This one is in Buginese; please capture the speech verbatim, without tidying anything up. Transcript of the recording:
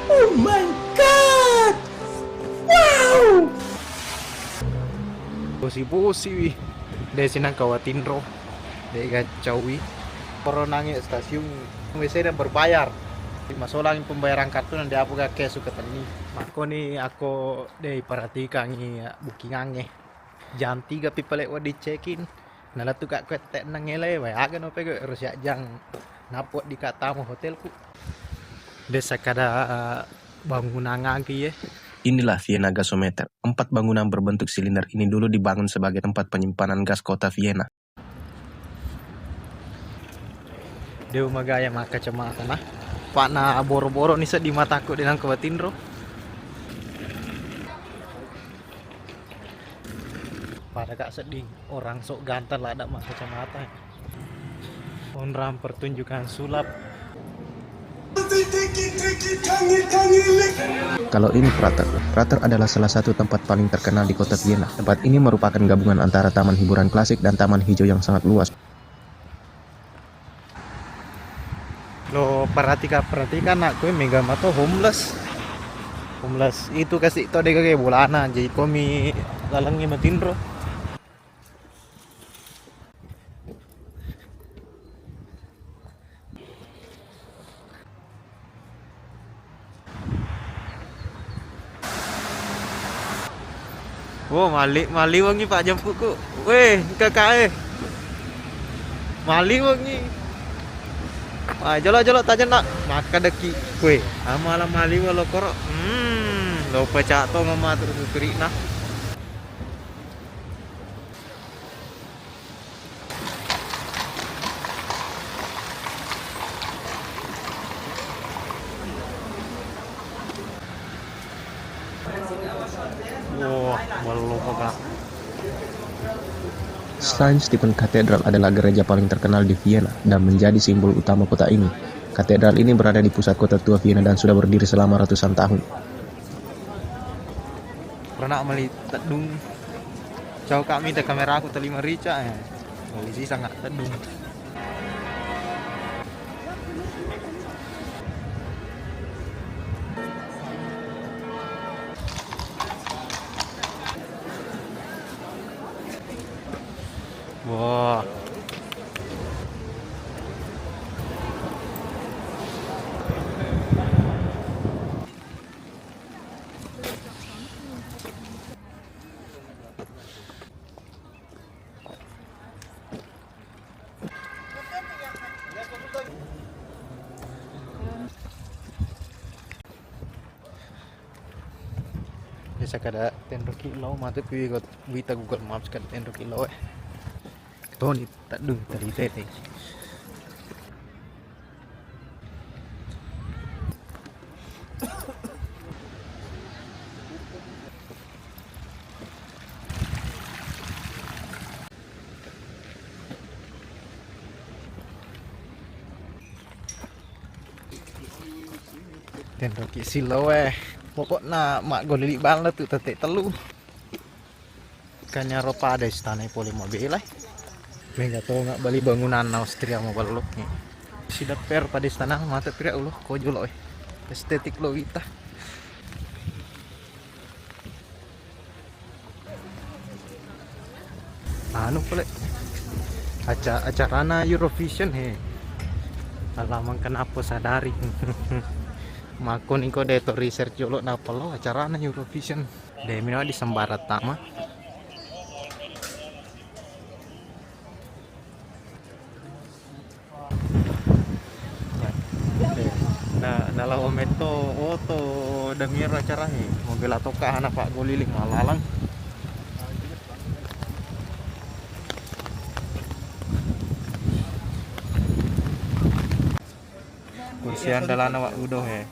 Oh my God! Wow! Bosi-bosi wi. De' sinang kawa tinro. De' gacau wi. Poro nangi stasiun W C dan berbayar. Masolang pembayaran kartu nang diapu ga cash suka tenni. Makkoni ako de' iperhatikangi bookingangnge. Jam tiga pi pale' wedding check-in. Nalettuka' ko tette' enneng ele, wae aga no pego ero siajjang nappo di ka' tama hotelku. De' sakkada bangunan agi ye. Inilah Vienna Gasometer. Empat bangunan berbentuk silinder ini dulu dibangun sebagai tempat penyimpanan gas kota Vienna. De' magaya makkacamata na. Pa'na boro-boro ni seddi mataku de' nangka watinro. Pada ka' sedding orang sok ganteng lada' makkacamata. Onrang pertunjukan sulap. Kalau ini Prater, Prater adalah salah satu tempat paling terkenal di kota Vienna. Tempat ini merupakan gabungan antara taman hiburan klasik dan taman hijau yang sangat luas. Lo perhatikan, perhatikan nak, kue mega mato homeless. Homeless itu kasi' to de' gaga bolana, jadi komi lalengngi matinro. Oh, mali-, maliwengngi Pak Jampuku. Weh, kakak eh. Maliwengngi. Ah, jolo-jolo tajenna. Makkadaki. Weh, amala maliweng lo koro. Hmm, lo pecah to mama terus suturina. Wah, ballo, Kak. Saint Stephen Cathedral adalah gereja paling terkenal di Vienna dan menjadi simbol utama kota ini. Katedral ini berada di pusat kota tua Vienna dan sudah berdiri selama ratusan tahun. Pernah meli teddung. Cau kak, mita kameraku telima rica, eh. Polisi sangat teddung. Wah. Biasa kada tenro kilo, mate pi wita Google Maps kada tenro kilo, eh. Toni teddung tadi tete. Tenroki siloe. Pokokna maggolili bang lettu tette tellu. Kanyaro pada istana pole mabelai. Mega tonga bali bangunan Austria maballo. Sidapper pada istana mate pira ulo ko jolo, eh. Estetik lo wita. Anu pole. Aca-, acarana Eurovision he. Alamang kenapa sadari. Makoni ko deto research jolo napa lo acarana Eurovision. De mino di sembarang tama. Na, nalawa metto oto damiero acarae, mabela tokka ana paggolili malalang. Kursi andalana wa udo he.